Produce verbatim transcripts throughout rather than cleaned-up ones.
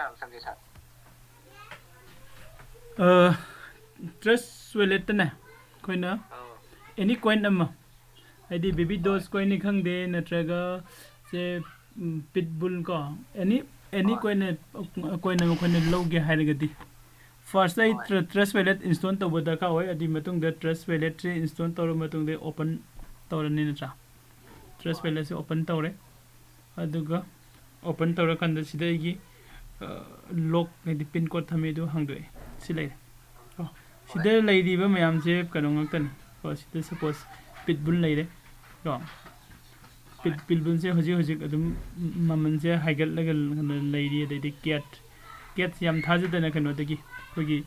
ꯍꯪꯖꯒꯦ ꯁꯥꯔ꯫ Trust Wallet ꯇꯅꯦ ꯑꯩꯈꯣꯏꯅ ꯑꯥ ꯑꯦꯅꯤ ꯀꯣꯏꯟ ꯑꯃ, ꯍꯥꯏꯗꯤ ꯕꯦꯕꯤ ꯗꯣꯖ ꯀꯣꯏꯟꯅꯤ ꯈꯪꯗꯦ, ꯅꯠꯇ꯭ꯔꯒ ꯁꯦ ꯄꯤꯠꯕꯨꯜ ꯀꯣ, ꯑꯦꯅꯤ ꯑꯦꯅꯤ ꯍꯣꯏ ꯀꯣꯏꯟ, ꯀꯣꯏꯟ ꯑꯃ ꯑꯩꯈꯣꯏꯅ ꯂꯧꯒꯦ ꯍꯥꯏꯔꯒꯗꯤ ꯐꯥꯔꯁꯇ ꯑꯩ ꯍꯣꯏ ꯇ꯭ꯔꯁ ꯋꯦꯂꯦꯠ ꯏꯟꯁꯇꯣꯜ ꯇꯧꯕ ꯗꯔꯀꯥꯔ ꯑꯣꯏ꯫ ꯑꯗꯨꯒꯤ ꯃꯇꯨꯡꯗ ꯇ꯭ꯔꯁ ꯋꯦꯂꯦꯠꯁꯦ ꯏꯟꯁꯇꯣꯜ ꯇꯧꯔꯕ ꯃꯇꯨꯡꯗ ꯑꯣꯄꯟ ꯇꯧꯔꯅꯤ ꯅꯠꯇ꯭ꯔꯥ? ꯇ꯭ꯔꯁ ꯍꯣꯏ ꯋꯦꯂꯦꯠꯁꯦ ꯑꯣꯄꯟ ꯇꯧꯔꯦ꯫ ꯑꯗꯨꯒ ꯑꯣꯄꯟ ꯇꯧꯔꯀꯥꯟꯗ ꯁꯤꯗ ꯑꯩꯒꯤ ꯂꯣꯛ ꯍꯥꯏꯗꯤ ꯄꯤꯟ ꯀꯣꯗ ꯊꯝꯃꯤ ꯑꯗꯨ ꯍꯥꯡꯗꯣꯛꯑꯦ꯫ ꯁꯤ ꯂꯩꯔꯦ ꯀꯣ꯫ ꯍꯣꯏ ꯁꯤꯗ ꯂꯩꯔꯤꯕ ꯃꯌꯥꯝꯁꯦ ꯀꯩꯅꯣ ꯉꯥꯛꯇꯅꯤ ꯀꯣ꯫ ꯁꯤꯗ ꯁꯄꯣꯁ ꯄꯤꯠꯕꯨꯜ ꯂꯩꯔꯦ ꯀꯣ꯫ ꯄꯤꯠ ꯍꯣꯏ ꯄꯤꯠꯕꯨꯜꯁꯦ ꯍꯧꯖꯤꯛ ꯍꯧꯖꯤꯛ ꯑꯗꯨꯝ ꯃꯃꯜꯁꯦ ꯍꯥꯏꯒꯠꯂꯒ ꯂꯩꯔꯤ꯫ ꯑꯗꯩꯗꯤ ꯀꯦꯠ ꯀꯦꯠꯁꯦ ꯌꯥꯝ ꯊꯥꯖꯗꯅ ꯀꯩꯅꯣꯗꯒꯤ ꯑꯩꯈꯣꯏꯒꯤ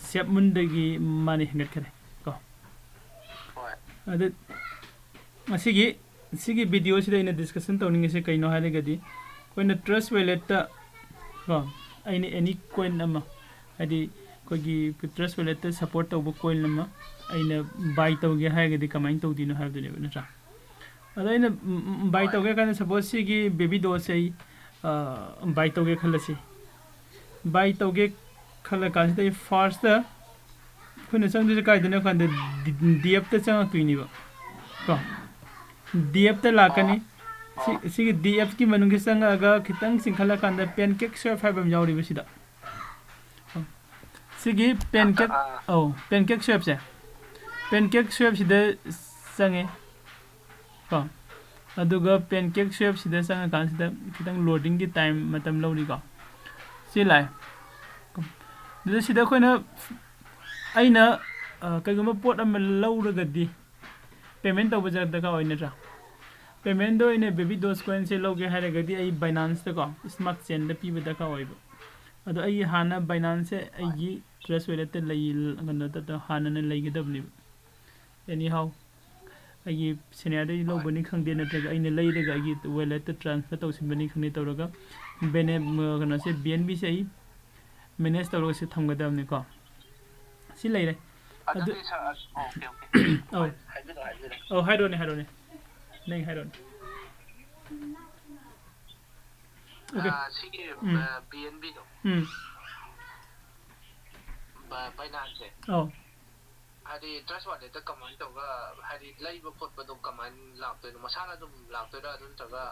ꯁꯦꯞ ꯃꯨꯟꯗꯒꯤ ꯃꯥꯅ ꯍꯦꯟꯒꯠꯈꯔꯦ ꯀꯣ꯫ ꯍꯣꯏ ꯑꯗ ꯉꯁꯤꯒꯤ ꯁꯤꯒꯤ ꯚꯤꯗꯤꯑꯣꯁꯤꯗ ꯑꯩꯅ ꯗꯤꯁꯀꯁꯟ ꯇꯧꯅꯤꯡꯉꯤꯁꯦ ꯀꯩꯅꯣ ꯍꯥꯏꯔꯒꯗꯤ ꯑꯩꯈꯣꯏꯅ ꯇ꯭ꯔꯁ ꯋꯦꯂꯦꯠꯇ ꯀꯣ ꯑꯩꯅ ꯑꯦꯅꯤ ꯀꯣꯏꯟ ꯑꯃ ꯍꯥꯏꯗꯤ ꯑꯩꯈꯣꯏꯒꯤ ꯇ꯭ꯔꯁ ꯋꯦꯂꯦꯠꯇ ꯁꯞꯄꯣꯔꯠ ꯇꯧꯕ ꯀꯣꯏꯟ ꯑꯃ ꯑꯩꯅ ꯕꯥꯏ ꯇꯧꯒꯦ ꯍꯥꯏꯔꯒꯗꯤ ꯀꯃꯥꯏꯅ ꯇꯧꯗꯣꯏꯅꯣ ꯍꯥꯏꯕꯗꯨꯅꯦꯕ ꯅꯠꯇ꯭ꯔꯥ? ꯑꯗꯣ ꯑꯩꯅ ꯕꯥꯏ ꯍꯣꯏ ꯇꯧꯒꯦ ꯀꯥꯟꯗ ꯁꯄꯣꯁ ꯁꯤꯒꯤ ꯕꯦꯕꯤ ꯗꯣꯁꯦ ꯑꯩ ꯕꯥꯏ ꯇꯧꯒꯦ ꯈꯜꯂꯁꯤ꯫ ꯕꯥꯏ ꯇꯧꯒꯦ ꯈꯜꯂ ꯀꯥꯟꯁꯤꯗ ꯑꯩ ꯐꯥꯔꯁꯇ ꯑꯩꯈꯣꯏꯅ ꯆꯪꯗꯣꯏꯁꯦ ꯀꯥꯏꯗꯅꯣ ꯀꯥꯟꯗ ꯗꯤ ꯑꯦꯞꯇ ꯆꯪꯉꯛꯇꯣꯏꯅꯦꯕ ꯀꯣ꯫ ꯗꯤ ꯑꯦꯞꯇ ꯂꯥꯛꯀꯅꯤ꯫ ꯁꯤ ꯑꯣ ꯁꯤꯒꯤ ꯗꯤ ꯑꯦꯞꯀꯤ ꯃꯅꯨꯡꯁꯤ ꯆꯪꯉꯛꯑꯒ ꯈꯤꯇꯪ ꯆꯤꯡꯈꯠꯂꯀꯥꯟꯗ ꯄꯦꯟꯀꯦꯛ ꯁ꯭ꯋꯦꯞ ꯍꯥꯏꯕ ꯑꯃ ꯌꯥꯎꯔꯤꯕ ꯁꯤꯗ꯫ ꯁꯤꯒꯤ ꯄꯦꯟꯀꯦꯛ ꯑꯥ ꯑꯧ ꯄꯦꯟꯀꯦꯛ ꯁ꯭ꯋꯦꯞꯁꯦ ꯄꯦꯟꯀꯦꯛ ꯁ꯭ꯋꯦꯞꯁꯤꯗ ꯆꯪꯉꯦ ꯀꯣ꯫ ꯑꯗꯨꯒ ꯄꯦꯟꯀꯦꯛ ꯁ꯭ꯋꯦꯞꯁꯤꯗ ꯆꯪꯉꯀꯥꯟꯁꯤꯗ ꯈꯤꯇꯪ ꯂꯣꯗꯤꯡꯒꯤ ꯇꯥꯏꯝ ꯃꯇꯝ ꯂꯧꯔꯤꯀꯣ꯫ ꯁꯤ ꯂꯥꯛꯑꯦ꯫ ꯑꯗꯨꯗ ꯁꯤꯗ ꯑꯩꯈꯣꯏꯅ ꯑꯩꯅ ꯑ, ꯀꯩꯒꯨꯝꯕ ꯄꯣꯠ ꯑꯃ ꯂꯧꯔꯒꯗꯤ ꯄꯦꯃꯦꯟ ꯇꯧꯕ ꯗꯔꯀꯥꯔ ꯑꯣꯏ ꯅꯠꯇ꯭ꯔꯥ? ꯄꯦꯃꯦꯟꯗ ꯑꯣꯏꯅ ꯕꯦꯕꯤ ꯗꯣꯁ ꯀꯣꯏꯟꯁꯦ ꯂꯧꯒꯦ ꯍꯥꯏꯔꯒꯗꯤ ꯑꯩ ꯕꯥꯏꯅꯥꯟꯁꯇꯀꯣ ꯏꯁꯃꯥꯔꯠ ꯆꯦꯟꯗ ꯄꯤꯕ ꯗꯔꯀꯥꯔ ꯑꯣꯏꯕ꯫ ꯑꯗꯣ ꯑꯩ ꯍꯥꯟꯅ ꯕꯥꯏꯅꯥꯟꯁꯁꯦ ꯑꯩꯒꯤ ꯇ꯭ꯔꯁ ꯋꯦꯂꯦꯠꯇ ꯂꯩ ꯀꯩꯅꯣꯗ ꯍꯥꯟꯅꯅ ꯂꯩꯒꯗꯕꯅꯦꯕ꯫ ꯑꯦꯅꯤ ꯍꯥꯎ ꯑꯩꯒꯤ ꯁꯦꯅꯤꯌꯔꯗꯒꯤ ꯂꯧꯕꯅꯤ ꯈꯪꯗꯦ ꯅꯠꯇ꯭ꯔꯒ ꯑꯩꯅ ꯂꯩꯔꯒ ꯑꯩꯒꯤ ꯋꯦꯂꯦꯠꯇ ꯇ꯭ꯔꯥꯟꯁꯐꯔ ꯇꯧꯁꯤꯟꯕꯅꯤ ꯈꯪꯗꯦ ꯇꯧꯔꯒ ꯕꯦꯅꯦ ꯀꯩꯅꯣꯁꯦ ꯕꯤ ꯑꯦꯟ ꯕꯤꯁꯦ ꯑꯩ ꯃꯦꯅꯦꯖ ꯇꯧꯔꯒ ꯁꯤ ꯊꯝꯒꯗꯕꯅꯤꯀꯣ꯫ ꯁꯤ ꯂꯩꯔꯦ꯫ ꯑꯗꯨ ꯑꯗꯨꯗꯤ ꯁꯥꯔ ꯑꯁ ꯑꯣꯀꯦ ꯑꯣꯀꯦ ꯑꯧ ꯍꯥꯏꯕꯤꯔꯣ ꯍꯥꯏꯕꯤꯔꯣ꯫ ꯑꯧ ꯍꯥꯏꯔꯣꯅꯦ ꯍꯥꯏꯔꯣꯅꯦ꯫ ꯅꯪ ꯍꯥꯏꯔꯣꯅꯦ꯫ Okay. ꯑꯥ, ꯁꯤꯒꯤ ꯎꯝ꯫ ꯕꯤ ꯑꯦꯟ ꯕꯤꯗꯣ, ꯎꯝ꯫ ꯕꯥꯏꯅꯥꯟꯁꯁꯦ, ꯑꯧ꯫ ꯍꯥꯏꯗꯤ ꯇ꯭ꯔꯁ ꯋꯥꯂꯦꯠꯇ ꯀꯃꯥꯏꯅ ꯇꯧꯔꯒ, ꯍꯥꯏꯗꯤ ꯂꯩꯕ ꯈꯣꯠꯄꯗꯣ ꯀꯃꯥꯏꯅ ꯂꯥꯛꯇꯣꯏꯅꯣ? ꯃꯁꯥꯅ ꯑꯗꯨꯝ ꯂꯥꯛꯇꯣꯏꯔꯥ, ꯑꯗꯨ ꯅꯠꯇ꯭ꯔꯒ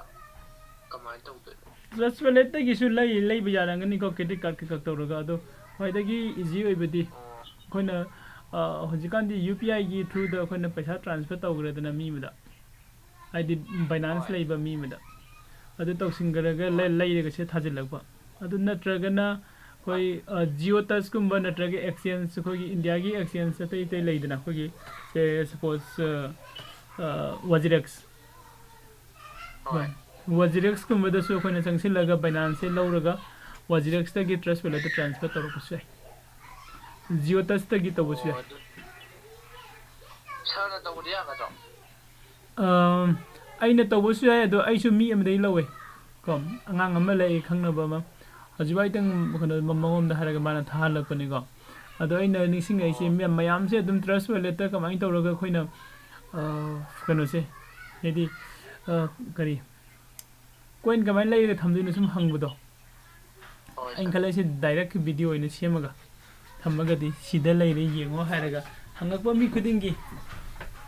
ꯀꯃꯥꯏꯅ ꯇꯧꯗꯣꯏꯅꯣ? ꯇ꯭ꯔꯁ ꯋꯦꯂꯦꯠꯇꯒꯤꯁꯨ ꯂꯩ, ꯂꯩꯕ ꯌꯥꯔꯝꯒꯅꯤꯀꯣ, ꯀ꯭ꯔꯦꯗꯤꯠ ꯀꯥꯔꯠ ꯀꯩꯀꯥ ꯇꯧꯔꯒ꯫ ꯑꯗꯣ ꯈ꯭ꯋꯥꯏꯗꯒꯤ ꯏꯖꯤ ꯑꯣꯏꯕꯗꯤ ꯑꯣ, ꯑꯩꯈꯣꯏꯅ, ꯑ, ꯍꯧꯖꯤꯛꯀꯥꯟꯗꯤ ꯌꯨ ꯄꯤ ꯑꯥꯏꯒꯤ ꯊ꯭ꯔꯨꯗ ꯑꯩꯈꯣꯏꯅ ꯄꯩꯁꯥ ꯇ꯭ꯔꯥꯟꯁꯐꯔ ꯇꯧꯈ꯭ꯔꯦꯗꯅ ꯃꯤ ꯑꯃꯗ, ꯍꯥꯏꯗꯤ ꯕꯥꯏꯅꯥꯟꯁ ꯍꯣꯏ꯫ ꯂꯩꯕ ꯃꯤ ꯑꯃꯗ, ꯑꯗꯨ ꯇꯧꯁꯤꯟꯈ꯭ꯔꯒ ꯂꯩ-, ꯍꯣꯏ꯫ ꯂꯩꯔꯒ ꯁꯤꯗ ꯊꯥꯖꯤꯜꯂꯛꯄ꯫ ꯑꯗꯨ ꯅꯠꯇ꯭ꯔꯒꯅ ꯑꯩꯈꯣꯏ, ꯑ, ꯖꯤꯑꯣ ꯇꯁꯀꯨꯝꯕ ꯅꯠꯇ꯭ꯔꯒ ꯑꯦꯛꯁꯆꯦꯟꯖ, ꯑꯩꯈꯣꯏꯒꯤ ꯏꯟꯗꯤꯌꯥꯒꯤ ꯑꯦꯛꯁꯆꯦꯟꯖ ꯑꯇꯩ ꯑꯇꯩ ꯂꯩꯗꯅ, ꯑꯩꯈꯣꯏꯒꯤ, ꯁꯦ, ꯁꯄꯣꯁ, ꯑ, ꯑ, ꯋꯥꯖꯤꯔꯦꯛꯁ꯫ ꯍꯣꯏ꯫ ꯋꯥꯖꯤꯔꯦꯛꯁꯀꯨꯝꯕꯗꯁꯨ ꯑꯩꯈꯣꯏꯅ ꯆꯪꯁꯤꯜꯂꯒ ꯕꯥꯏꯅꯥꯟꯁꯁꯦ ꯂꯧꯔꯒ ꯋꯥꯖꯤꯔꯦꯛꯁꯇꯒꯤ ꯇ꯭ꯔꯁ ꯋꯦꯂꯦꯠꯇ ꯇ꯭ꯔꯥꯟꯁꯐꯔ ꯇꯧꯔꯛꯄꯁꯨ ꯌꯥꯏ꯫ ꯖꯤꯑꯣ ꯇꯁꯇꯒꯤ ꯇꯧꯕꯁꯨ ꯑꯣ, ꯌꯥꯏ꯫ ꯑꯗꯨ ꯁꯥꯔꯅ ꯇꯧꯕꯗꯤ ꯌꯥꯒꯗ꯭ꯔꯣ? ꯑꯝ, ꯑꯩꯅ ꯇꯧꯕꯁꯨ ꯌꯥꯏ, ꯑꯗꯣ ꯑꯩꯁꯨ ꯃꯤ ꯑꯃꯗꯒꯤ ꯂꯧꯋꯦ ꯀꯣ, ꯑꯉꯥꯡ ꯑꯃ ꯂꯩ, ꯈꯪꯅꯕ ꯑꯃ, ꯍꯧꯖꯤꯛ ꯋꯥꯏꯇꯪ ꯀꯩꯅꯣ, ꯃꯉꯣꯟꯗ ꯍꯥꯏꯔꯒ ꯃꯥꯅ ꯊꯥꯍꯜꯂꯛꯄꯅꯤꯀꯣ꯫ ꯑꯗꯣ ꯑꯩꯅ ꯅꯤꯡꯁꯤꯡꯉꯛꯏꯁꯦ, ꯑꯣ꯫ ꯃꯌꯥꯝ, ꯃꯌꯥꯝꯁꯦ ꯑꯗꯨꯝ ꯇ꯭ꯔꯁ ꯋꯦꯂꯦꯠꯇ ꯀꯃꯥꯏꯅ ꯇꯧꯔꯒ ꯑꯩꯈꯣꯏꯅ, ꯑ, ꯀꯩꯅꯣꯁꯦ, ꯍꯥꯏꯗꯤ, ꯑ, ꯀꯔꯤ, ꯀꯣꯏꯟ ꯀꯃꯥꯏꯅ ꯂꯩꯔꯒ ꯊꯝꯗꯣꯏꯅꯣ ꯁꯨꯝ ꯍꯪꯕꯗꯣ, ꯍꯣꯏ, ꯑꯩꯅ ꯁꯥꯔ꯫ ꯈꯜꯂꯛꯏꯁꯦ ꯗꯥꯏꯔꯦꯛ ꯚꯤꯗꯤꯑꯣ ꯑꯣꯏꯅ ꯁꯦꯝꯃꯒ ꯊꯝꯃꯒꯗꯤ, "ꯁꯤꯗ ꯂꯩꯔꯦ, ꯌꯦꯡꯉꯣ" ꯍꯥꯏꯔꯒ ꯍꯪꯉꯛꯄ ꯃꯤ ꯈꯨꯗꯤꯡꯒꯤ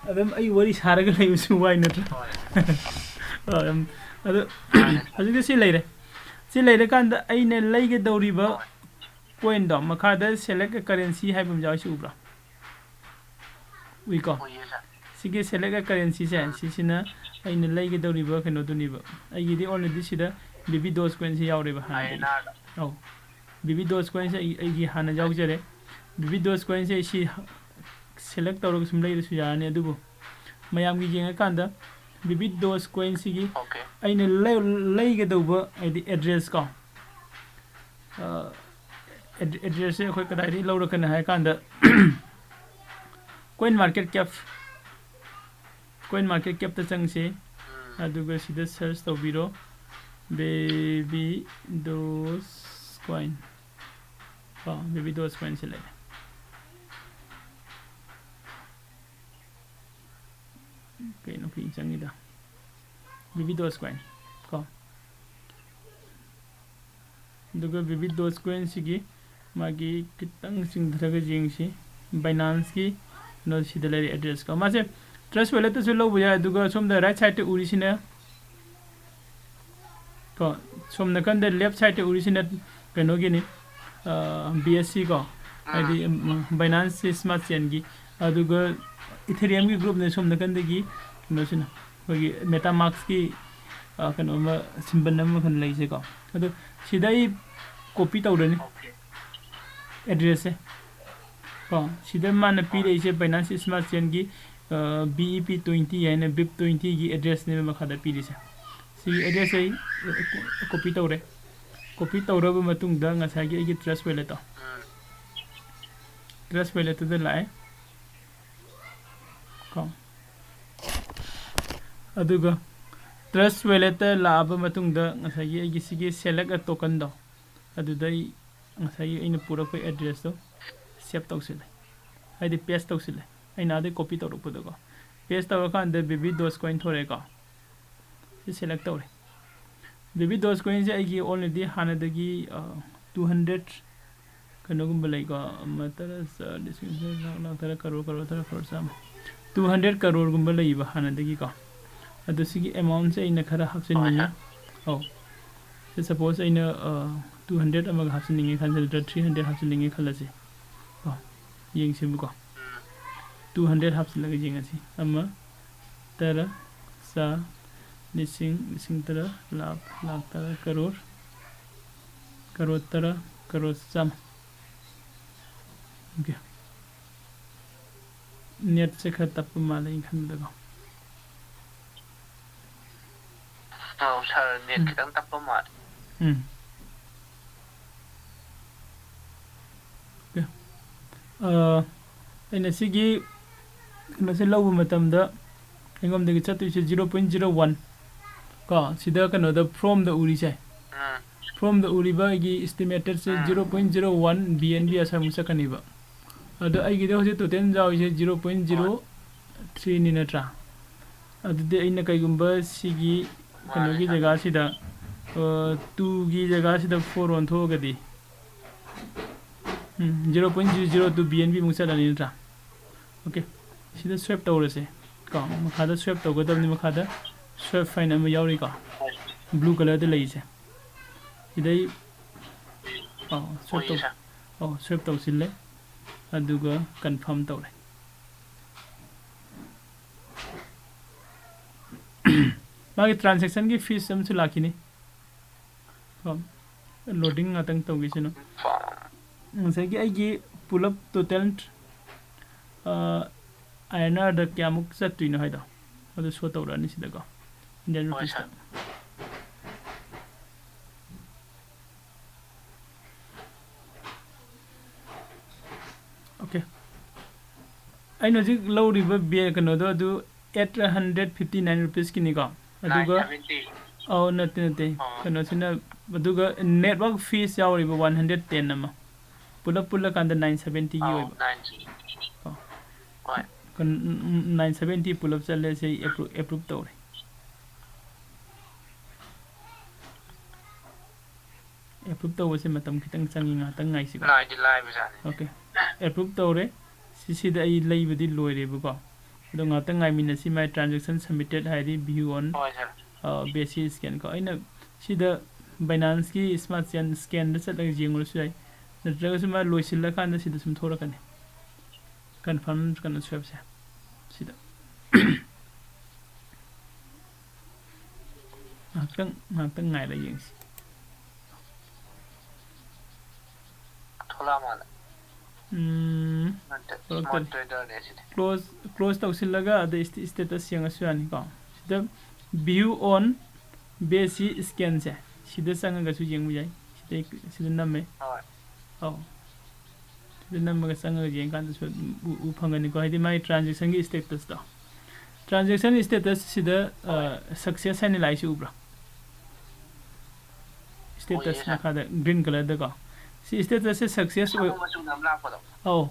ꯑꯗꯨꯝ ꯑꯩ ꯋꯥꯔꯤ ꯁꯥꯔꯒ ꯂꯩꯕꯁꯨ ꯋꯥꯏ, ꯅꯠꯇ꯭ꯔꯥ? ꯍꯣꯏ꯫ ꯑꯗꯨꯝ, ꯑꯗꯣ ꯃꯥꯅꯦ, ꯁꯥꯔ꯫ ꯍꯧꯖꯤꯛꯇꯤ ꯁꯤ ꯂꯩꯔꯦ꯫ ꯁꯤ ꯂꯩꯔꯀꯥꯟꯗ ꯑꯩꯅ ꯂꯩꯒꯗꯧꯔꯤꯕ ꯍꯣꯏ꯫ ꯀꯣꯏꯟꯗꯣ ꯃꯈꯥꯗ select a currency ꯍꯥꯏꯕ ꯑꯃ ꯌꯥꯎꯔꯤꯁꯤ ꯎꯕ꯭ꯔꯥ? ꯎꯏꯀꯣ? ꯎꯏꯌꯦ, ꯁꯥꯔ꯫ ꯁꯤꯒꯤ select a currencyꯁꯦ, ꯁꯤꯁꯤꯅ ꯑꯩꯅ ꯂꯩꯒꯗꯧꯔꯤꯕ ꯀꯩꯅꯣꯗꯨꯅꯦꯕ꯫ ꯑꯩꯒꯤꯗꯤ already ꯁꯤꯗ ꯕꯦꯕꯤ ꯗꯣꯖ ꯀꯣꯏꯟꯁꯦ ꯌꯥꯎꯔꯦꯕ ꯍꯥꯟꯅꯗꯒꯤ꯫ ꯑꯥꯏ ꯑꯦꯟ ꯑꯥꯔꯗ꯫ ꯑꯧ, ꯕꯦꯕꯤ ꯗꯣꯖ ꯀꯣꯏꯟꯁꯦ ꯑꯩ, ꯑꯩꯒꯤ ꯍꯥꯟꯅ ꯌꯥꯎꯖꯔꯦ꯫ ꯕꯦꯕꯤ ꯗꯣꯖ ꯀꯣꯏꯟꯁꯦ ꯑꯩ ꯁꯤ select ꯇꯧꯔꯒ ꯁꯨꯝ ꯂꯩꯔꯁꯨ ꯌꯥꯔꯅꯤ, ꯑꯗꯨꯕꯨ ꯃꯌꯥꯝꯒꯤ ꯌꯦꯡꯉꯀꯥꯟꯗ ꯕꯦꯕꯤ ꯗꯣꯖ ꯀꯣꯏꯟꯁꯤꯒꯤ ꯑꯣꯀꯦ꯫ ꯑꯩꯅ ꯂꯩ-, ꯂꯩꯒꯗꯧꯕ ꯍꯥꯏꯗꯤ address ꯀꯣ, ꯑ, ad-, addressꯁꯦ ꯑꯩꯈꯣꯏ ꯀꯗꯥꯏꯗꯒꯤ ꯂꯧꯔꯛꯀꯅꯤ ꯍꯥꯏ ꯀꯥꯟꯗ, ꯀꯣꯏꯟ ꯃꯥꯔꯀꯦꯠ ꯀꯦꯞ, ꯀꯣꯏꯟ ꯃꯥꯔꯀꯦꯠ ꯀꯦꯞꯇ ꯆꯪꯁꯤ, ꯎꯝ꯫ ꯑꯗꯨꯒ ꯁꯤꯗ search ꯇꯧꯕꯤꯔꯣ, ꯕꯦꯕꯤ ꯗꯣꯖ ꯀꯣꯏꯟ ꯀꯣ, ꯕꯦꯕꯤ ꯗꯣꯖ ꯀꯣꯏꯟꯁꯦ ꯂꯩꯔꯦ꯫ ꯀꯩꯅꯣ ꯀꯨꯏꯅ ꯆꯪꯉꯤꯗ? ꯕꯦꯕꯤ ꯗꯣꯖ ꯀꯣꯏꯟ ꯀꯣ꯫ ꯑꯗꯨꯒ ꯕꯦꯕꯤ ꯗꯣꯖ ꯀꯣꯏꯟꯁꯤꯒꯤ ꯃꯥꯒꯤ ꯈꯤꯇꯪ ꯆꯤꯡꯊꯔꯒ ꯌꯦꯡꯁꯤ꯫ ꯕꯥꯏꯅꯥꯟꯁꯀꯤ ꯀꯩꯅꯣ ꯁꯤꯗ ꯂꯩꯔꯦ ꯑꯦꯗ꯭ꯔꯦꯁꯀꯣ꯫ ꯃꯥꯁꯦ ꯇ꯭ꯔꯁ ꯋꯦꯂꯦꯠꯇꯁꯨ ꯂꯧꯕ ꯌꯥꯏ꯫ ꯑꯗꯨꯒ ꯁꯣꯝꯗ ꯔꯥꯏꯠ ꯁꯥꯏꯠꯇ ꯎꯔꯤꯁꯤꯅ ꯀꯣ, ꯁꯣꯝ ꯅꯥꯀꯟꯗ ꯂꯦꯐ ꯁꯥꯏꯠꯇ ꯎꯔꯤꯁꯤꯅ ꯀꯩꯅꯣꯒꯤꯅꯤ, ꯕꯤ ꯑꯦꯁ ꯁꯤ ꯀꯣ, ꯍꯥꯏꯗꯤ ꯕꯥꯏꯅꯥꯟꯁ ꯁ꯭ꯃꯥꯔꯠ ꯆꯦꯟꯒꯤ꯫ ꯑꯗꯨꯒ ꯏꯊꯦꯔꯤꯌꯝꯒꯤ ꯒ꯭ꯔꯨꯞꯅꯦ ꯁꯣꯝ ꯅꯥꯀꯟꯗꯒꯤ ꯀꯩꯅꯣꯁꯤꯅ ꯑꯩꯈꯣꯏꯒꯤ ꯃꯦꯇꯥꯃꯥꯛꯁꯀꯤ ꯀꯩꯅꯣ ꯑꯃ, ꯁꯤꯝꯕꯜ ꯑꯃ ꯂꯩꯁꯦꯀꯣ꯫ ꯑꯗꯣ ꯁꯤꯗ ꯑꯩ ꯀꯣꯄꯤ ꯇꯧꯔꯅꯤ ꯑꯦꯗ꯭ꯔꯦꯁꯁꯦ ꯀꯣ꯫ ꯁꯤꯗ ꯃꯥꯅ ꯄꯤꯔꯛꯏꯁꯦ ꯕꯥꯏꯅꯥꯟꯁ ꯁ꯭ꯃꯥꯔꯠ ꯆꯦꯟꯒꯤ ꯕꯤ ꯏ ꯄꯤ ꯇ꯭ꯋꯦꯟꯇꯤ ꯍꯥꯏꯅ, ꯕꯤꯞ ꯇ꯭ꯋꯦꯟꯇꯤꯒꯤ ꯑꯦꯗ꯭ꯔꯦꯁꯅꯦꯕ ꯃꯈꯥꯗ ꯄꯤꯔꯤꯁꯦ꯫ ꯁꯤꯒꯤ ꯑꯦꯗ꯭ꯔꯦꯁꯁꯦ ꯑꯩ ꯀꯣꯄꯤ ꯇꯧꯔꯦ꯫ ꯀꯣꯄꯤ ꯇꯧꯔꯕ ꯃꯇꯨꯡꯗ ꯉꯁꯥꯏꯒꯤ ꯑꯩꯒꯤ ꯇ꯭ꯔꯁ ꯋꯦꯂꯦꯠꯇꯣ, ꯇ꯭ꯔꯁ ꯋꯦꯂꯦꯠꯇꯨꯗ ꯂꯥꯛꯑꯦ ꯀꯣ꯫ ꯑꯗꯨꯒ ꯇ꯭ꯔꯁ ꯋꯦꯂꯦꯠꯇ ꯂꯥꯛꯑꯕ ꯃꯇꯨꯡꯗ ꯉꯁꯥꯏꯒꯤ ꯑꯩꯒꯤ ꯁꯤꯒꯤ ꯁꯦꯂꯦꯛ ꯑ ꯇꯣꯀꯟꯗꯣ, ꯑꯗꯨꯗ ꯑꯩ ꯉꯁꯥꯏꯒꯤ ꯑꯩꯅ ꯄꯨꯔꯛꯄ ꯑꯦꯗ꯭ꯔꯦꯁꯇꯣ ꯁꯦꯞ ꯇꯧꯁꯤꯜꯂꯦ, ꯍꯥꯏꯗꯤ ꯄꯦꯁ ꯇꯧꯁꯤꯜꯂꯦ꯫ ꯑꯩꯅ ꯑꯗꯩ ꯀꯣꯄꯤ ꯇꯧꯔꯛꯄꯗꯀꯣ, ꯄꯦꯁ ꯇꯧꯔꯀꯥꯟꯗ ꯕꯦꯕꯤ ꯗꯣꯖ ꯀꯣꯏꯟ ꯊꯣꯔꯛꯑꯦꯀꯣ꯫ ꯁꯤ ꯁꯦꯂꯦꯛ ꯇꯧꯔꯦ꯫ ꯕꯦꯕꯤ ꯗꯣꯖ ꯀꯣꯏꯟꯁꯦ ꯑꯩꯒꯤ ꯑꯣꯜꯔꯦꯗꯤ ꯍꯥꯟꯅꯗꯒꯤ ꯇꯨ ꯍꯟꯗ꯭ꯔꯦꯠ ꯀꯩꯅꯣꯒꯨꯝꯕ ꯂꯩꯀꯣ, ꯑꯃ ꯇꯔꯥ, ꯆꯥ, ꯂꯤꯁꯤꯡ ꯇꯔꯥ, ꯂꯥꯛ, ꯂꯥꯛ ꯇꯔꯥ, ꯀꯔꯣꯔ, ꯀꯔꯣꯔ ꯇꯔꯥ, ꯀꯔꯣꯔ ꯆꯥꯝꯃ, ꯇꯨ ꯍꯟꯗ꯭ꯔꯦꯠ ꯀꯔꯣꯔꯒꯨꯝꯕ ꯂꯩꯌꯦꯕ ꯍꯥꯟꯅꯗꯒꯤꯀꯣ꯫ ꯑꯗꯣ ꯁꯤꯒꯤ ꯑꯦꯃꯥꯎꯟꯁꯦ ꯑꯩꯅ ꯈꯔ ꯍꯥꯞꯆꯤꯟꯅꯤꯡꯉꯤ꯫ ꯑꯧ, ꯁꯤ ꯁꯄꯣꯁ ꯑꯩꯅ ꯇꯨ ꯍꯟꯗ꯭ꯔꯦꯠ ꯑꯃꯒ ꯍꯥꯞꯆꯤꯟꯅꯤꯡꯉꯦ ꯈꯟꯖꯤꯜꯂꯗ꯭ꯔꯥ, ꯊ꯭ꯔꯤ ꯍꯟꯗ꯭ꯔꯦꯠ ꯍꯥꯞꯆꯤꯟꯅꯤꯡꯉꯦ ꯈꯜꯂꯁꯤ ꯀꯣ꯫ ꯌꯦꯡꯁꯤꯕꯀꯣ, ꯇꯨ ꯍꯟꯗ꯭ꯔꯦꯠ ꯍꯥꯞꯆꯤꯜꯂꯒ ꯌꯦꯡꯉꯁꯤ꯫ ꯑꯃ, ꯇꯔꯥ, ꯆꯥ, ꯂꯤꯁꯤꯡ, ꯂꯤꯁꯤꯡ ꯇꯔꯥ, ꯂꯥꯛ, ꯂꯥꯛ ꯇꯔꯥ, ꯀꯔꯣꯔ, ꯀꯔꯣꯔ ꯇꯔꯥ, ꯀꯔꯣꯔ ꯆꯥꯝꯃ꯫ ꯑꯣꯀꯦ꯫ ꯅꯦꯠꯁꯦ ꯈꯔ ꯇꯞꯄ ꯃꯥꯜꯂꯦ ꯑꯩꯅ ꯈꯟꯕꯗꯀꯣ꯫ ꯑꯧ, ꯁꯥꯔ, ꯅꯦꯠ ꯎꯝ꯫ ꯈꯤꯇꯪ ꯇꯞꯄ ꯃꯥꯜꯂꯦ꯫ ꯎꯝ꯫ ꯑꯣꯀꯦ꯫ ꯑ, ꯑꯩꯅ ꯁꯤꯒꯤ ꯀꯩꯅꯣꯁꯦ ꯂꯧꯕ ꯃꯇꯝꯗ ꯑꯩꯉꯣꯟꯗꯒꯤ ꯆꯠꯇꯣꯏꯁꯦ ꯖꯤꯔꯣ ꯄꯣꯏꯟ ꯖꯤꯔꯣ ꯋꯥꯟ ꯀꯣ, ꯁꯤꯗ ꯀꯩꯅꯣꯗ ꯐ꯭ꯔꯣꯝꯗ ꯎꯔꯤꯁꯦ꯫ ꯎꯝ꯫ ꯐ꯭ꯔꯣꯝꯗ ꯎꯔꯤꯕ ꯑꯩꯒꯤ ꯏꯁꯇꯤꯃꯦꯇꯦꯠꯁꯦ ꯎꯝ꯫ Zero point zero one B N B ꯑꯁ꯭ꯋꯥꯏꯃꯨꯛ ꯆꯠꯀꯅꯤꯕ꯫ ꯑꯗꯣ ꯑꯩꯒꯤꯗꯤ ꯍꯧꯖꯤꯛ ꯇꯣꯇꯦꯜ ꯌꯥꯎꯔꯤꯁꯦ ꯖꯤꯔꯣ ꯄꯣꯏꯟ ꯖꯤꯔꯣ ꯊ꯭ꯔꯤꯅꯤ ꯅꯠꯇ꯭ꯔꯥ? ꯑꯗꯨꯗꯤ ꯑꯩꯅ ꯀꯩꯒꯨꯝꯕ ꯁꯤꯒꯤ ꯃꯥꯅꯦ, ꯀꯩꯅꯣꯒꯤ ꯁꯥꯔ꯫ ꯖꯒꯥꯁꯤꯗ ꯇꯨꯒꯤ ꯖꯒꯥꯁꯤꯗ ꯐꯣꯔ ꯑꯣꯟꯊꯣꯛꯑꯒꯗꯤ, ꯎꯝ, zero point zero zero two B N B ꯃꯨꯛ ꯆꯠꯂꯅꯤ ꯅꯠꯇ꯭ꯔꯥ? ꯑꯣꯀꯦ, ꯁꯤꯗ ꯁ꯭ꯋꯦꯞ ꯇꯧꯔꯁꯦ꯫ ꯀꯣ, ꯃꯈꯥꯗ ꯁ꯭ꯋꯦꯞ ꯇꯧꯒꯗꯕꯅꯤ꯫ ꯃꯈꯥꯗ ꯁ꯭ꯋꯦꯞ ꯐꯥꯏꯟ ꯑꯃ ꯌꯥꯎꯔꯤꯀꯣ, ꯕ꯭ꯂꯨ ꯀꯂꯔꯗ ꯂꯩꯔꯤꯁꯦ꯫ ꯁꯤꯗꯩ, ꯑꯣ, ꯁ꯭ꯋꯦꯞ ꯇꯧ-, ꯑꯣ, ꯁ꯭ꯋꯦꯞ ꯇꯧꯁꯤꯜꯂꯦ꯫ ꯑꯗꯨꯒ ꯀꯟꯐꯥꯔꯝ ꯇꯧꯔꯦ꯫ ꯃꯥꯒꯤ ꯇ꯭ꯔꯥꯟꯖꯦꯛꯁꯟꯒꯤ ꯐꯤꯁ ꯑꯃꯁꯨ ꯂꯥꯛꯈꯤꯅꯤ꯫ ꯀꯣ, ꯂꯣꯗꯤꯡ ꯉꯥꯛꯇꯪ ꯇꯧꯈꯤꯁꯤꯅꯨ꯫ ꯉꯁꯥꯏꯒꯤ ꯑꯩꯒꯤ ꯄꯨꯂꯞ ꯇꯣꯇꯦꯜ, ꯑꯥ, INRꯗ ꯀꯌꯥꯃꯨꯛ ꯆꯠꯇꯣꯏꯅꯣ ꯍꯥꯏꯗꯣ ꯑꯗꯨ ꯁꯣ ꯇꯧꯔꯛꯑꯅꯤ ꯁꯤꯗꯀꯣ, ꯏꯟꯗꯤꯌꯟ ꯍꯣꯏ, ꯔꯨꯄꯤꯁꯇ꯫ ꯁꯥꯔ꯫ ꯑꯣꯀꯦ꯫ ꯑꯩꯅ ꯍꯧꯖꯤꯛ ꯂꯧꯔꯤꯕ ꯕꯦ-, ꯀꯩꯅꯣꯗꯣ ꯑꯗꯨ eight hundred fifty nine rupeesꯀꯤꯅꯤꯀꯣ꯫ ꯑꯗꯨꯒ nine seventy꯫ ꯑꯧ, ꯅꯠꯇꯦ, ꯅꯠꯇꯦ꯫ ꯑꯣ꯫ ꯀꯩꯅꯣꯁꯤꯅ, ꯑꯗꯨꯒ network fees ꯌꯥꯎꯔꯤꯕ one hundred ten ꯑꯃ꯫ ꯄꯨꯂꯞ ꯄꯨꯜꯂꯀꯥꯟꯗ nine seventyꯒꯤ ꯑꯧ, ꯑꯣꯏꯕ꯫ Nine seventy꯫ ꯑꯣ꯫ ꯍꯣꯏ꯫ ꯀꯩꯅꯣ, nine seventy ꯄꯨꯂꯞ ꯆꯠꯂꯦ, ꯁꯤ ꯑꯦꯄ꯭ꯔꯨ-, ꯑꯦꯄ꯭ꯔꯨꯞ ꯇꯧꯔꯦ꯫ ꯑꯦꯄ꯭ꯔꯨꯞ ꯇꯧꯕꯁꯦ ꯃꯇꯝ ꯈꯤꯇꯪ ꯆꯪꯉꯤ, ꯉꯥꯏꯍꯥꯛꯇꯪ ꯉꯥꯏꯁꯤꯀꯣ꯫ ꯂꯥꯏꯗꯤ ꯂꯥꯏꯕꯖꯥꯠꯅꯤ꯫ ꯑꯣꯀꯦ꯫ ꯑꯦꯄ꯭ꯔꯨꯞ ꯇꯧꯔꯦ꯫ ꯁꯤꯁꯤꯗ ꯑꯩ ꯂꯩꯕꯗꯤ ꯂꯣꯏꯔꯦꯕꯀꯣ꯫ ꯑꯗꯣ ꯉꯥꯏꯍꯥꯛꯇꯪ ꯉꯥꯏꯃꯤꯟꯅꯁꯤ, my transaction submitted ꯍꯥꯏꯗꯤ view on, ꯍꯣꯏ, ꯁꯥꯔ꯫ ꯑ, B S C scan ꯀꯣ꯫ ꯑꯩꯅ ꯁꯤꯗ Binanceꯀꯤ Smart Chain scanꯗ ꯆꯠꯂꯒ ꯌꯦꯡꯉꯨꯔꯁꯨ ꯌꯥꯏ꯫ ꯅꯠꯇ꯭ꯔꯒꯁꯨ ꯃꯥ ꯂꯣꯏꯁꯤꯜꯂꯀꯥꯟꯗ ꯁꯤꯗ ꯁꯨꯝ ꯊꯣꯛꯂꯛꯀꯅꯤ꯫ ꯀꯟꯐꯥꯔꯝ ꯀꯩꯅꯣ ꯁ꯭ꯋꯦꯞꯁꯦ꯫ ꯁꯤꯗ꯫ ꯉꯥꯏꯍꯥꯛꯇꯪ, ꯉꯥꯏꯍꯥꯛꯇꯪ ꯉꯥꯏꯔ ꯌꯦꯡꯁꯤ꯫ ꯊꯣꯛꯂꯛꯑ ꯃꯥꯜꯂꯦ꯫ ꯎꯝ, ꯅꯠꯇꯦ, ꯊꯣꯛꯂꯛꯇꯔꯤ꯫ Smart Traderꯅꯦ ꯁꯤꯗꯤ꯫ Close, close ꯇꯧꯁꯤꯜꯂꯒ ꯑꯗꯩ ꯁ꯭ꯇꯦ-, status ꯌꯦꯡꯉꯁꯨ ꯌꯥꯅꯤꯀꯣ꯫ ꯁꯤꯗ view on B S C scanꯁꯦ, ꯁꯤꯗ ꯆꯪꯉꯒꯁꯨ ꯌꯦꯡꯕ ꯌꯥꯏ꯫ ꯁꯤꯗꯩ, ꯁꯤꯗ ꯅꯝꯃꯦ꯫ ꯍꯣꯏ꯫ ꯑꯧ꯫ ꯁꯤꯗ ꯅꯝꯃꯒ ꯆꯪꯉꯒ ꯌꯦꯡꯀꯥꯟꯗꯁꯨ ꯑꯗꯨꯝ ꯎ-, ꯎ ꯐꯪꯒꯅꯤꯀꯣ꯫ ꯍꯥꯏꯗꯤ ꯃꯥꯒꯤ transactionꯒꯤ statusꯇꯣ꯫ Transaction status ꯁꯤꯗ, ꯑ, ꯍꯣꯏ꯫ Success ꯍꯥꯏꯅ ꯂꯥꯛꯏꯁꯤ ꯎꯕ꯭ꯔꯥ? Status ꯎꯏꯌꯦ, ꯁꯥꯔ꯫ ꯃꯈꯥꯗ green colourꯗꯀꯣ꯫ ꯁꯤ statusꯁꯦ success ꯑꯣꯏ-, ꯑꯉꯧꯕ ꯃꯆꯨꯗ ꯑꯃ ꯂꯥꯛꯄꯗꯣ꯫ ꯑꯧ꯫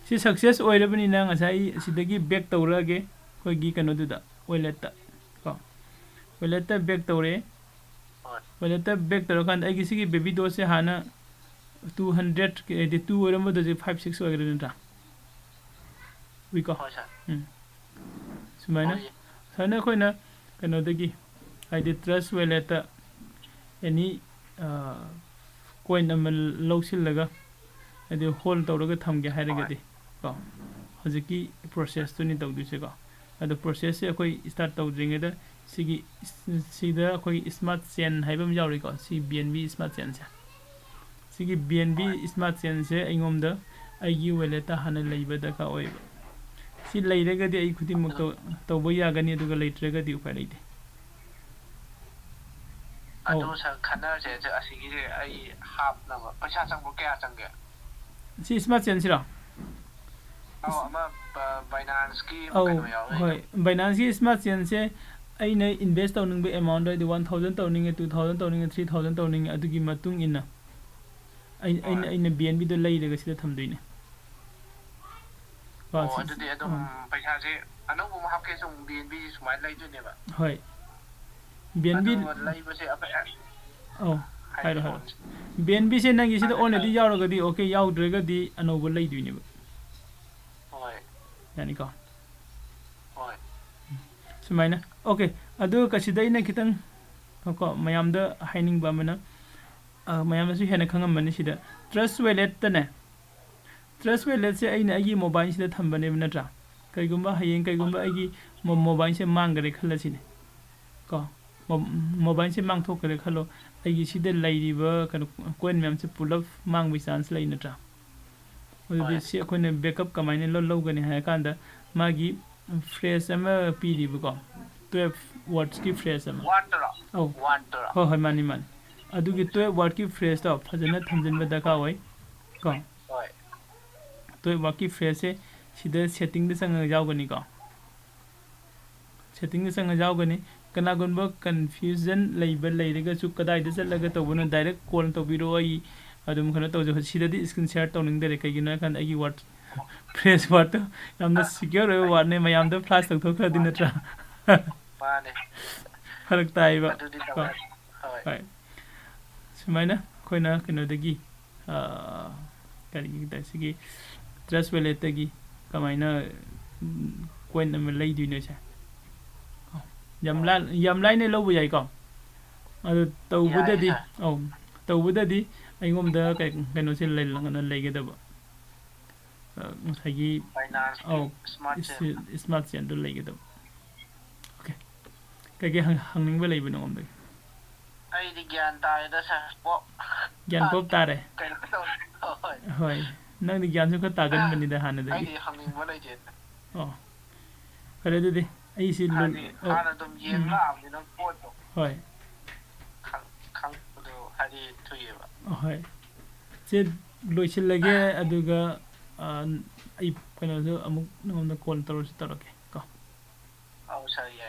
ꯁꯤ success ꯑꯣꯏꯔꯕꯅꯤꯅ ꯉꯁꯥꯏ ꯁꯤꯗꯒꯤ back ꯇꯧꯔꯛꯑꯒꯦ ꯑꯩꯈꯣꯏꯒꯤ ꯀꯩꯅꯣꯗꯨꯗ, walletꯇ ꯀꯣ꯫ Walletꯇ back ꯇꯧꯔꯦ꯫ ꯋꯦꯂꯦꯠꯇ ꯕꯦꯛ ꯇꯧꯔꯀꯥꯟꯗ ꯑꯩꯒꯤ ꯁꯤꯒꯤ ꯕꯦꯕꯤ ꯗꯣꯁꯁꯦ ꯍꯥꯟꯅ ꯇꯨ ꯍꯟꯗ꯭ꯔꯦꯠ ꯍꯥꯏꯗꯤ ꯇꯨ ꯑꯣꯏꯔꯝꯕꯗꯣ ꯍꯧꯖꯤꯛ ꯐꯥꯏꯚ ꯁꯤꯛꯁ ꯑꯣꯏꯈ꯭ꯔꯦ ꯅꯠꯇ꯭ꯔꯥ? ꯎꯏꯀꯣ? ꯍꯣꯏ ꯁꯥꯔ꯫ ꯎꯝ꯫ ꯁꯨꯃꯥꯏꯅ ꯍꯣꯏ꯫ ꯁꯨꯃꯥꯏꯅ ꯑꯩꯈꯣꯏꯅ ꯀꯩꯅꯣꯗꯒꯤ ꯍꯥꯏꯗꯤ ꯇ꯭ꯔꯁ ꯋꯦꯂꯦꯠꯇ ꯑꯦꯅꯤ ꯀꯣꯏꯟ ꯑꯃ ꯂꯧꯁꯤꯜꯂꯒ ꯍꯥꯏꯗꯤ ꯍꯣꯜ ꯇꯧꯔꯒ ꯊꯝꯒꯦ ꯍꯥꯏꯔꯒꯗꯤ ꯀꯣ ꯍꯧꯖꯤꯛꯀꯤ ꯄ꯭ꯔꯣꯁꯦꯁꯇꯨꯅꯤ ꯇꯧꯗꯣꯏꯁꯦꯀꯣ꯫ ꯑꯗꯣ ꯄ꯭ꯔꯣꯁꯦꯁꯁꯦ ꯑꯩꯈꯣꯏ ꯁ꯭ꯇꯥꯔꯠ ꯇꯧꯗ꯭ꯔꯤꯉꯩꯗ ꯁꯤꯒꯤ ꯁꯤꯗ ꯑꯩꯈꯣꯏ ꯁ꯭ꯃꯥꯔꯠ ꯆꯦꯟ ꯍꯥꯏꯕ ꯑꯃ ꯌꯥꯎꯔꯤꯀꯣ, C B N B smart ꯆꯦꯟꯁꯦ꯫ ꯁꯤꯒꯤ ꯕꯤ ꯑꯦꯟ ꯕꯤ ꯁ꯭ꯃꯥꯔꯠ ꯆꯦꯟꯁꯦ ꯑꯩꯉꯣꯝꯗ ꯑꯩꯒꯤ ꯋꯦꯂꯦꯠꯇ ꯍꯥꯟꯅ ꯂꯩꯕ ꯗꯔꯀꯥꯔ ꯑꯣꯏꯌꯦꯕ꯫ ꯁꯤ ꯂꯩꯔꯒꯗꯤ ꯑꯩ ꯈꯨꯗꯤꯡꯃꯛ ꯇꯧ- ꯇꯧꯕ ꯌꯥꯒꯅꯤ, ꯑꯗꯨꯒ ꯂꯩꯇ꯭ꯔꯒꯗꯤ ꯎꯄꯥꯏ ꯂꯩꯇꯦ꯫ ꯑꯗꯣ ꯑꯧ꯫ ꯁꯥꯔ, ꯈꯟꯅꯔꯁꯦ, ꯑꯁꯤꯒꯤꯁꯦ ꯑꯩ ꯍꯥꯞꯅꯕ ꯄꯩꯁꯥ ꯆꯪꯕ ꯀꯌꯥ ꯆꯪꯒꯦ? ꯁꯤ ꯁ꯭ꯃꯥꯔꯠ ꯆꯦꯟꯁꯤꯔꯣ? ꯑꯧ, ꯑꯃ ꯕꯥꯏꯅꯥꯟꯁꯀꯤ ꯑꯧ, ꯀꯩꯅꯣ ꯌꯥꯎꯋꯦ꯫ ꯍꯣꯏ, ꯕꯥꯏꯅꯥꯟꯁꯀꯤ ꯁ꯭ꯃꯥꯔꯠ ꯆꯦꯟꯁꯦ ꯑꯩꯅ ꯏꯟꯚꯦꯁ ꯇꯧꯅꯤꯡꯕ ꯑꯦꯃꯥꯎꯟꯗꯣ ꯍꯥꯏꯗꯤ ꯋꯥꯟ ꯊꯥꯎꯖꯟ ꯇꯧꯅꯤꯡꯉꯦ, ꯇꯨ ꯊꯥꯎꯖꯟ ꯇꯧꯅꯤꯡꯉꯦ, ꯊ꯭ꯔꯤ ꯊꯥꯎꯖꯟ ꯇꯧꯅꯤꯡꯉꯦ, ꯑꯗꯨꯒꯤ ꯃꯇꯨꯡ ꯏꯟꯅ ꯑꯩ- ꯑꯩꯅ ꯍꯣꯏ꯫ ꯑꯩꯅ ꯕꯤ ꯑꯦꯟ ꯕꯤꯗꯣ ꯂꯩꯔꯒ ꯁꯤꯗ ꯊꯝꯗꯣꯏꯅꯦ꯫ ꯀꯣ, ꯑꯣ, ꯁꯤ- ꯑꯗꯨꯗꯤ ꯑꯗꯨꯝ ꯑꯥ꯫ ꯄꯩꯁꯥꯁꯦ ꯑꯅꯧꯕ ꯑꯃ ꯍꯥꯞꯀꯦꯁꯨ ꯑꯃꯨꯛ ꯕꯤ ꯑꯦꯟ ꯕꯤ ꯁꯨꯃꯥꯏꯅ ꯂꯩꯗꯣꯏꯅꯦꯕ꯫ ꯍꯣꯏ, ꯕꯤ ꯑꯦꯟ ꯕꯤ꯫ ꯑꯗꯨꯒ ꯂꯩꯕꯁꯦ ꯑꯐ- ꯑꯧ, ꯍꯥꯏꯔꯣ ꯍꯥꯏꯔꯣ꯫ ꯍꯥꯏꯕꯤꯔꯛꯑꯣꯅꯦ꯫ ꯕꯤ ꯑꯦꯟ ꯕꯤꯁꯦ ꯅꯪꯒꯤ ꯁꯤꯗ ꯑꯗꯨ ꯑꯣꯜꯔꯦꯗꯤ ꯂꯩ- ꯌꯥꯎꯔꯒꯗꯤ ꯑꯣꯀꯦ, ꯌꯥꯎꯗ꯭ꯔꯒꯗꯤ ꯑꯅꯧꯕ ꯂꯩꯗꯣꯏꯅꯦꯕ꯫ ꯍꯣꯏ꯫ ꯌꯥꯅꯤꯀꯣ? ꯍꯣꯏ꯫ ꯁꯨꯃꯥꯏꯅ꯫ ꯑꯣꯀꯦ, ꯑꯗꯨ ꯀꯁꯤꯗ ꯑꯩꯅ ꯈꯤꯇꯪ ꯀꯣ ꯃꯌꯥꯝꯗ ꯍꯥꯏꯅꯤꯡꯕ ꯑꯃꯅ, ꯑ, ꯃꯌꯥꯝꯅꯁꯨ ꯍꯦꯟꯅ ꯈꯪꯉꯝꯃꯅꯤ ꯁꯤꯗ꯫ ꯇ꯭ꯔꯁ ꯋꯦꯂꯦꯠꯇꯅꯦ, ꯇ꯭ꯔꯁ ꯋꯦꯂꯦꯠꯁꯦ ꯑꯩꯅ ꯑꯩꯒꯤ ꯃꯣꯕꯥꯏꯜꯁꯤꯗ ꯊꯝꯕꯅꯦꯕ ꯅꯠꯇ꯭ꯔꯥ? ꯀꯩꯒꯨꯝꯕ ꯍꯌꯦꯡ ꯀꯩꯒꯨꯝꯕ ꯑꯩꯒꯤ ꯃꯣ- ꯃꯣꯕꯥꯏꯜꯁꯦ ꯃꯥꯡꯈꯔꯦ ꯈꯜꯂꯁꯤꯅꯦ ꯀꯣ, ꯃꯣ- ꯃꯣꯕꯥꯏꯜꯁꯦ ꯃꯥꯡꯊꯣꯛꯈ꯭ꯔꯦ ꯈꯜꯂꯣ, ꯑꯩꯒꯤ ꯁꯤꯗ ꯂꯩꯔꯤꯕ ꯀꯩꯅꯣ ꯀꯣꯏꯟ ꯃꯌꯥꯝꯁꯦ ꯄꯨꯂꯞ ꯃꯥꯡꯕꯒꯤ ꯆꯥꯟꯁ ꯂꯩ ꯅꯠꯇ꯭ꯔꯥ? ꯑꯗꯨꯗꯤ ꯍꯣꯏ꯫ ꯁꯤ ꯑꯩꯈꯣꯏꯅ ꯕꯦꯛꯀꯞ ꯀꯃꯥꯏꯅ ꯂꯧ- ꯂꯧꯒꯅꯤ ꯍꯥꯏꯔ ꯀꯥꯟꯗ ꯃꯥꯒꯤ ꯐ꯭ꯔꯦꯖ ꯑꯃ ꯄꯤꯔꯤꯕꯀꯣ, ꯇꯨꯌꯦꯜꯐ ꯋꯥꯔꯗꯁꯀꯤ ꯐ꯭ꯔꯦꯖ ꯑꯃ꯫ ꯋꯥꯟꯗꯔꯣ? ꯑꯧ꯫ ꯋꯥꯟꯗꯔꯣ? ꯍꯣꯏ ꯍꯣꯏ, ꯃꯥꯅꯤ ꯃꯥꯅꯤ꯫ ꯑꯗꯨꯒꯤ ꯇꯨꯌꯦꯜꯐ ꯋꯥꯔꯗꯀꯤ ꯐ꯭ꯔꯦꯖꯇꯣ ꯐꯖꯅ ꯊꯝꯖꯤꯟꯕ ꯗꯔꯀꯥꯔ ꯑꯣꯏ ꯀꯣ꯫ ꯍꯣꯏ꯫ ꯇꯨꯌꯦꯜꯐ ꯋꯥꯔꯗꯀꯤ ꯐ꯭ꯔꯦꯖꯁꯦ ꯁꯤꯗ ꯁꯦꯠꯇꯤꯡꯗ ꯆꯪꯉꯒ ꯌꯥꯎꯒꯅꯤꯀꯣ꯫ ꯁꯦꯠꯇꯤꯡꯗ ꯆꯪꯉꯒ ꯌꯥꯎꯒꯅꯤ꯫ ꯀꯅꯥꯒꯨꯝꯕ ꯀꯟꯐ꯭ꯌꯨꯖꯟ ꯂꯩꯕ ꯂꯩꯔꯒꯁꯨ ꯀꯗꯥꯏꯗ ꯆꯠꯂꯒ ꯇꯧꯕꯅꯣ, ꯗꯥꯏꯔꯦꯛ ꯀꯣꯜ ꯇꯧꯕꯤꯔꯛꯑꯣ, ꯑꯩ ꯑꯗꯨꯝ ꯀꯩꯅꯣ ꯇꯧꯖꯩ꯫ ꯁꯤꯗꯗꯤ ꯁ꯭ꯀ꯭ꯔꯤꯟ ꯁꯤꯌꯥꯔ ꯇꯧꯅꯤꯡꯗꯔꯦ, ꯀꯩꯒꯤꯅꯣ ꯍꯥꯏꯀꯥꯟꯗ ꯑꯩꯒꯤ ꯋꯥꯔꯗ ꯐ꯭ꯔꯦꯖ ꯋꯥꯔꯗꯇꯣ ꯌꯥꯝꯅ ꯁꯤꯀ꯭ꯌꯣꯔ ꯑꯣꯏꯕ ꯋꯥꯔꯗꯅꯦ, ꯃꯌꯥꯝꯗ ꯐ꯭ꯂꯥꯁ ꯇꯧꯊꯣꯛꯈ꯭ꯔꯗꯤ ꯅꯠꯇ꯭ꯔꯥ? ꯃꯥꯅꯦ꯫ ꯐꯔꯛ ꯇꯥꯏꯕ ꯑꯗꯨꯗꯤ ꯀꯣ꯫ ꯇꯧꯔꯦ꯫ ꯍꯣꯏ꯫ ꯍꯣꯏ꯫ ꯁꯨꯃꯥꯏꯅ ꯑꯩꯈꯣꯏꯅ ꯀꯩꯅꯣꯗꯒꯤ, ꯀꯔꯤꯒꯤ ꯁꯤꯒꯤ ꯇ꯭ꯔꯁ ꯋꯦꯂꯦꯠꯇꯒꯤ ꯀꯃꯥꯏꯅ ꯀꯣꯏꯟ ꯑꯃ ꯂꯩꯗꯣꯏꯅꯣꯁꯦ? ꯌꯥꯝ ꯌꯥꯝ ꯂꯥꯏꯅ ꯂꯧꯕ ꯌꯥꯏꯀꯣ꯫ ꯑꯗꯨ ꯇꯧꯕꯗꯗꯤ, ꯑꯧ, ꯇꯧꯕꯗꯗꯤ ꯑꯩꯉꯣꯟꯗ ꯀꯩꯅꯣꯁꯦ ꯂꯩꯔꯒꯅ ꯂꯩꯒꯗꯕ, ꯉꯁꯥꯏꯒꯤ, ꯑꯧ, ꯏꯁꯃꯥꯔꯠ ꯆꯦꯟꯗꯨ ꯂꯩꯒꯗꯕ꯫ ꯑꯣꯀꯦ꯫ ꯀꯩꯀꯩ ꯍꯪꯅꯤꯡꯕ ꯂꯩꯕ ꯅꯉꯣꯟꯗꯒꯤ? ꯑꯩꯗꯤ ꯒ꯭ꯌꯥꯟ ꯇꯥꯔꯦꯗ ꯁꯥꯔ꯫ ꯄꯣꯞ ꯒ꯭ꯌꯥꯟ ꯄꯣꯞ ꯇꯥꯔꯦ꯫ ꯀꯩꯅꯣ ꯇꯧꯔꯦ꯫ ꯍꯣꯏ꯫ ꯍꯣꯏ꯫ ꯅꯪꯗꯤ ꯒ꯭ꯌꯥꯟꯁꯨ ꯈꯔ ꯇꯥꯒꯟꯕꯅꯤꯗ ꯍꯥꯟꯅꯗꯒꯤ꯫ ꯑꯩꯗꯤ ꯍꯪꯅꯤꯡꯕ ꯂꯩꯇꯦꯗ꯫ ꯑꯣ꯫ ꯐꯔꯦ ꯑꯗꯨꯗꯤ ꯑꯩꯁꯤ ꯂꯣꯏ-, ꯍꯥꯏꯗꯤ ꯑꯣ, ꯍꯥꯟꯅ ꯑꯗꯨꯝ ꯌꯦꯡ ꯎꯝ꯫ ꯂꯥꯛꯑꯕꯅꯤꯅ ꯄꯣꯠꯇꯣ ꯍꯣꯏ꯫ ꯈꯪ-, ꯈꯪꯕꯗꯣ ꯍꯥꯏꯗꯤ ꯊꯨꯏꯌꯦꯕ꯫ ꯍꯣꯏ꯫ ꯁꯦ ꯂꯣꯏꯁꯤꯜꯂꯒꯦ, ꯑꯗꯨꯒ, ꯑ, ꯑꯩ ꯀꯩꯅꯣꯁꯨ ꯑꯃꯨꯛ ꯅꯉꯣꯟꯗ ꯀꯣꯜ ꯇꯧꯔꯁꯨ ꯇꯧꯔꯛꯀꯦ ꯀꯣ꯫ ꯑꯧ ꯁꯥꯔ, ꯌꯥꯏ꯫